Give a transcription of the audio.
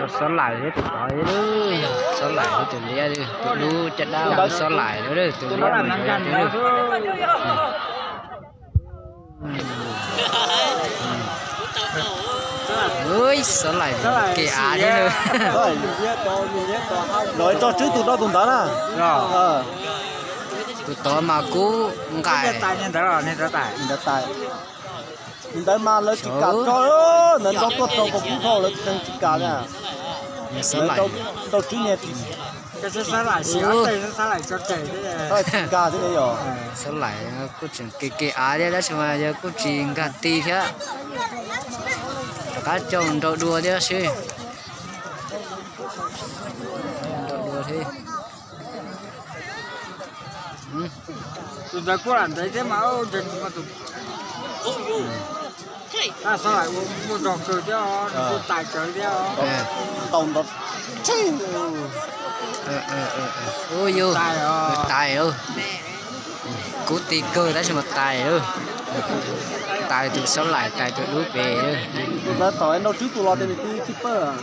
Xob Laim thiab tus tod, Xob Laim thiab tus liab, tus dub caj dab Xob Laim, tus liab mas yog Xob Laim kev av thiab. Los tso tswb tus rau tus ntawd na. Tus tod mas kub nqaim. Tus ntawd mas lawv tsis kam tso, ntawd nrov tuaj rau kub dhau lawv tsis kam na. Rau tswb niag tsis kam thiab yog. Xob Laim kuj tseem kev kev av thiab tab sis mas yog kuj tsis nkag ti thiab. Rov qab coj nrau dua thiab seb. Nrau dua thiab. Tus ntawd kuj lam ntev thiab mas, Xob Laim ua muaj zog kawg thiab, kuj tais tsawv thiab. Tau ntau. Ua yus tais, kub ti kawg tab sis mas tais, tais tus Xob Laim tais tus dub pem. Tus ntawd thaum nrau tswb tus los tias nws twb tsis pawj.